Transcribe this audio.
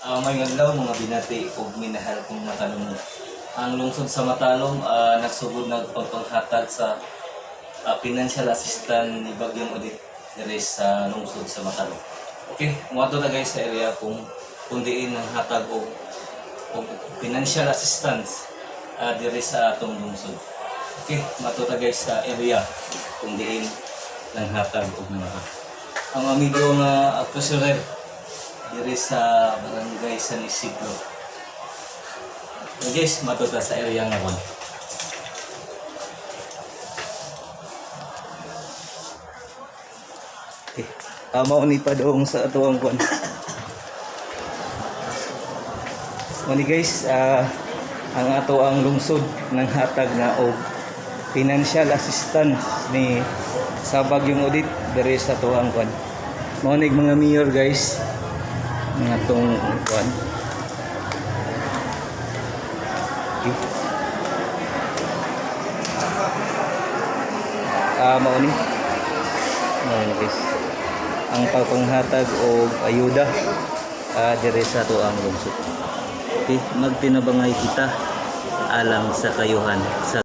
May adlaw, mga binati ug minahal kong matalom. Ang lungsod sa Matalom nagsugod nagpangpanghatag sa financial assistance ni Bagyong Odette diri sa lungsod sa Matalom. Okay, moadto na, guys, sa area kung diin ang hatag og financial assistance diri sa atong lungsod. Okay, moadto ta, guys, sa area kung diin nang hatag og mga ang amigo nga treasurer diri sa Barangay San Isidro. So guys, moadto ta sa area nga kon. Okay. Mao ni padung sa atuang kwan. Mao ni, guys, ang ato ang lungsod ng hatag na og financial assistance ni sa Bagyong Odette diri sa atuang kwan. Mao ni mga mayor, guys, nga atong kwan. Okay. Mao ni. Mao ni, guys. Ang pagpanghatag og ayuda diri sa atuang lungsod. Okay, magtinabangay kita alang sa kayuhan sa